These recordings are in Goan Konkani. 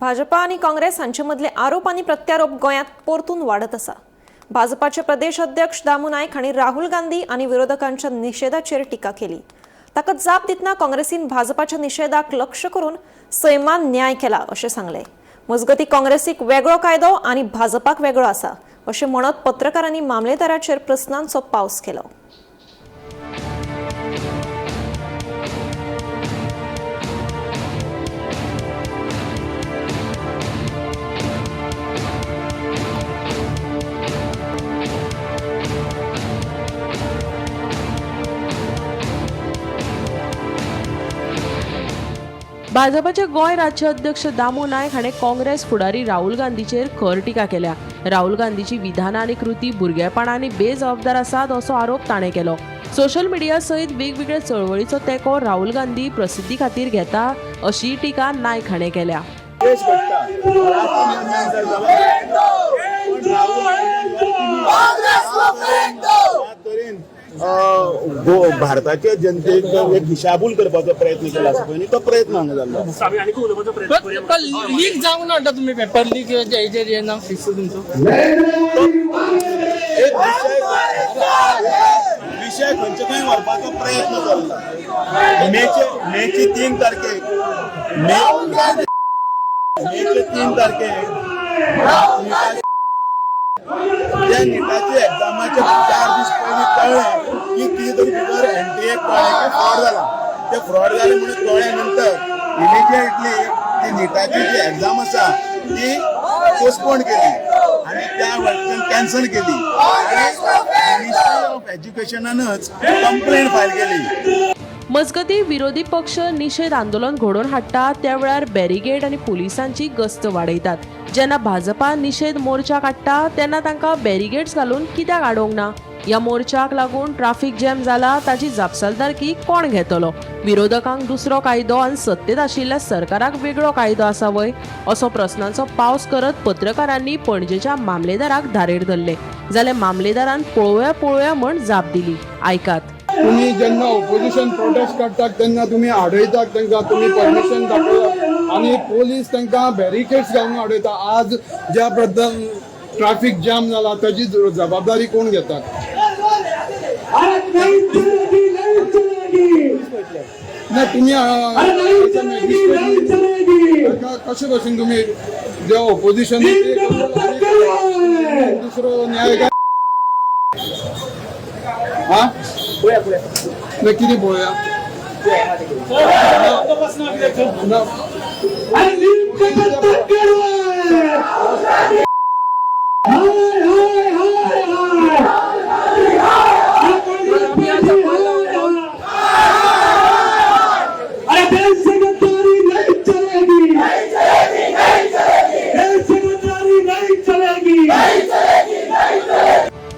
भाजपा आनी काँग्रेस हांचे मदले आरोप आनी प्रत्यारोप गोंयांत परतून वाडत आसा. भाजपाचे प्रदेश अध्यक्ष दामू नायक हांणी राहुल गांधी आनी विरोधकांच्या निशेधाचेर टिका केली. ताका जाप दितना काँग्रेसीन भाजपाच्या निशेधाक लक्ष करून सैमान न्याय केला अशें सांगलें. मजगतीं काँग्रेसीक वेगळो कायदो आनी भाजपाक वेगळो आसा अशें म्हणत पत्रकारांनी मामलेदाराचेर प्रस्नांचो पावस केलो. भाजपाचे गोंय राज्य अध्यक्ष दामू नायक हाणें काँग्रेस फुडारी राहुल गांधीचेर खर टिका केल्या. राहुल गांधीची विधानां आनी कृती भुरगेपणां आनी बेजबाबदार आसात असो आरोप ताणें केलो. सोशल मिडिया सयत वेगवेगळ्या चळवळीचो तेंको राहुल गांधी प्रसिद्धी खातीर घेता अशी टिका नायक हाणें केल्या. भारताच्या जनतेक एक दिशाभूल करपाचो प्रयत्न केला आसा पळय न्ही, तो प्रयत्न हांगा जाल्लो. लीक जावंक ना म्हणटा तुमी पेपर लीक हेजेर हे ना फिक्स तुमचो एक विशय खंयचे खंय व्हरपाचो प्रयत्न चल्ला. मेचे 3 तारखेक मेचे 3 तारखेक त्या निटाच्या एग्जामाचे 4 दीस पयलीं कळ्ळें की कितें तरी भितर एनटीए कळ्ळें की फ्रॉड जाला. ते फ्रॉड जालें म्हणून कळ्ळ्या नंतर इमिजिएटली ती निटाची जी एग्जाम आसा ती पोस्टपोन केली आनी त्या वटच्यान कॅन्सल केली आनी मिनिस्ट्री ऑफ एज्युकेशनानच कंप्लेन फायल केली. मजगतीं विरोधी पक्ष निशेध आंदोलन घडोवन हाडटा त्या वेळार बॅरिगेड आनी पुलिसांची गस्त वाडयतात. जेन्ना भाजपा निशेध मोर्चा काडटा तेन्ना तांकां बॅरिगेड्स घालून कित्याक आडोवंक ना? ह्या मोर्चाक लागून ट्राफीक जॅम जाला ताची जापसालदारकी कोण घेतलो? विरोधकांक दुसरो कायदो आनी सत्तेत आशिल्ल्या सरकाराक वेगळो कायदो आसा वय असो प्रस्नांचो पावस करत पत्रकारांनी पणजेच्या मामलेदाराक धारेर धरले. जाल्यार मामलेदारान पळोवया पळोवया म्हण जाप दिली. आयकात. तुम्ही जेन्ना ओपोजिशन प्रोटेस्ट काडटात तेन्ना तुमी आडयतात तांकां, तुमी परमिशन दाखयतात आनी पोलीस तांकां बॅरिकेड्स घालून आडयता. आज ज्या प्रद्दान ट्राफीक जाम जाला ताची जबाबदारी कोण घेतात? ना तुमी कशे भशेन तुमी जे ओपोजिशन दुसरो न्याय काय? हा ना कितें पळोवया?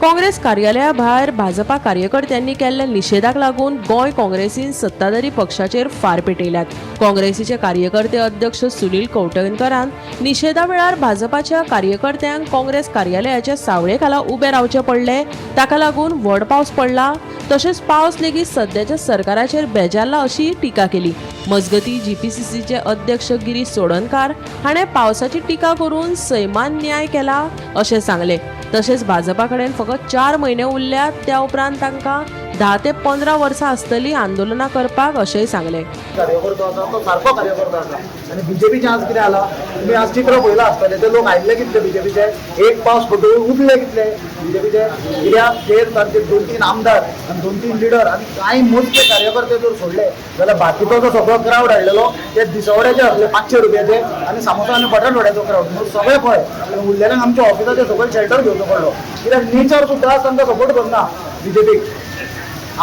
काँग्रेस कार्यालया भायर भाजपा कार्यकर्त्यांनी केल्ल्या निशेधाक लागून गोंय काँग्रेसीन सत्ताधारी पक्षाचेर फार पेटयल्यात. काँग्रेसीचे कार्यकर्ते अध्यक्ष सुनील कवठणकरान निशेधा वेळार भाजपाच्या कार्यकर्त्यांक काँग्रेस कार्यालयाच्या सावळे खाला उबे रावचे पडले. ताका लागून व्हड पावस पडला तशेंच पावस लेगीत सद्याच्या सरकाराचेर बेजारला अशी टिका केली. मजगतीं जीपीसीसीचे अध्यक्ष गिरीश चोडणकार हाणें पावसाची टिका करून सैमान न्याय केला अशें सांगलें. तशेंच भाजपा कडेन फकत 4 म्हयने उरल्यात त्या उपरांत तांकां 10 ते 15 वर्सां आसतली आंदोलनां करपाक अशेंय सांगलें. कार्यकर्तो आसा तो सारको कार्यकर्तो आसा आनी बीजेपीचें आज कितें जाला तुमी आज चित्र पळयलां आसतलें. ते लोक आयिल्ले कितले बीजेपीचे, एक पावस फटोवन उरले कितले बीजेपीचे. कित्याक ते तांचे 2-3 आमदार आनी 2-3 लिडर आनी कांय मोजके कार्यकर्ते जर सोडले जाल्यार बाकीचो जो सगळो क्रावड हाडलेलो ते दिसवड्याचे आसले 500 रुपयाचे आनी सामोसा आनी बटाटवड्याचो क्रावड म्हणून सगळे पळय आनी उरलेल्यांक आमच्या ऑफिसाचे सगळे शेल्टर घेवचो पडलो. कित्याक नेचर सुद्दां तांकां सपोर्ट करना बीजेपीक.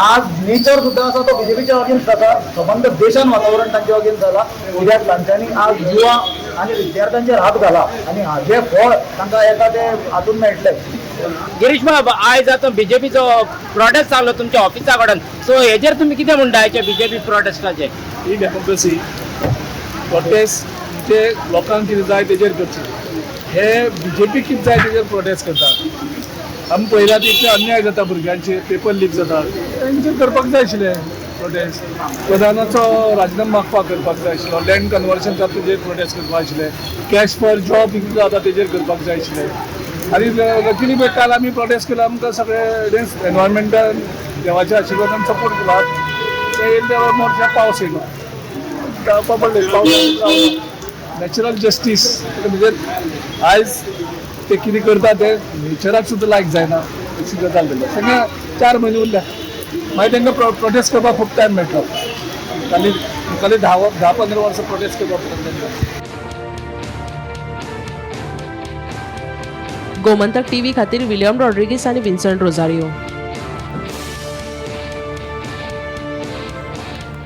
आज नेचर सुद्दां आसा तो बीजेपीच्या अगेन्स्ट आसा. सबंद देशान वातावरण तांच्या अगेन्स्ट जाला. कित्याक तांच्यांनी आज युवा आनी विद्यार्थ्यांचेर हात घाला आनी हाजें फळ तांकां येता ते हातून मेळटलें. गिरीश बाब, आयज आतां बीजेपीचो प्रोटेस्ट जालो तुमच्या ऑफिसा कडेन, सो हेजेर तुमी कितें म्हणटा आयच्या बीजेपी प्रोटेस्टाचेर? ही डेमोक्रेसी प्रोटेस्ट जे लोकांक कितें जाय तेजेर करचे. हे बीजेपी कितें जाय तेजेर प्रोटेस्ट करता. आमी पळयला तितले अन्याय जाता भुरग्यांचेर, पेपर लीक जाता, तेंचेर करपाक जाय आशिल्लें. प्रोटेस्ट प्रधानाचो राजिनामो मागपाक करपाक जाय आशिल्लो, लँड कन्वर्जन जाता तेजेर प्रोटेस्ट करपाक आशिल्ले, कॅश फॉर जॉब कितें जाता तेजेर करपाक जाय आशिल्ले. आनी लकीली पळय काल आमी प्रोटेस्ट केलो, आमकां सगळे एनवायरमेंटान देवाच्या आशिर्वादान सपोर्ट केलो. ते येयले त्या मोर्चा पावस येयलो, रावपा पडलें, पावस नॅचरल जस्टीस म्हणजे आयज ते कितें करता ते नेचराक सुद्दां लायक जायना अशी गजाल जाली. सगळें 4 म्हयने उरल्या, मागीर तांकां प्रोटेस्ट करपाक खूब टायम मेळटलो. खाली मुखाल्ली 10-15 वर्सां प्रोटेस्ट करपाक पडटलें तांकां. गोमंतक टीव्ही खातीर विलियम रॉड्रिगीस आनी विन्संट रोजारियो.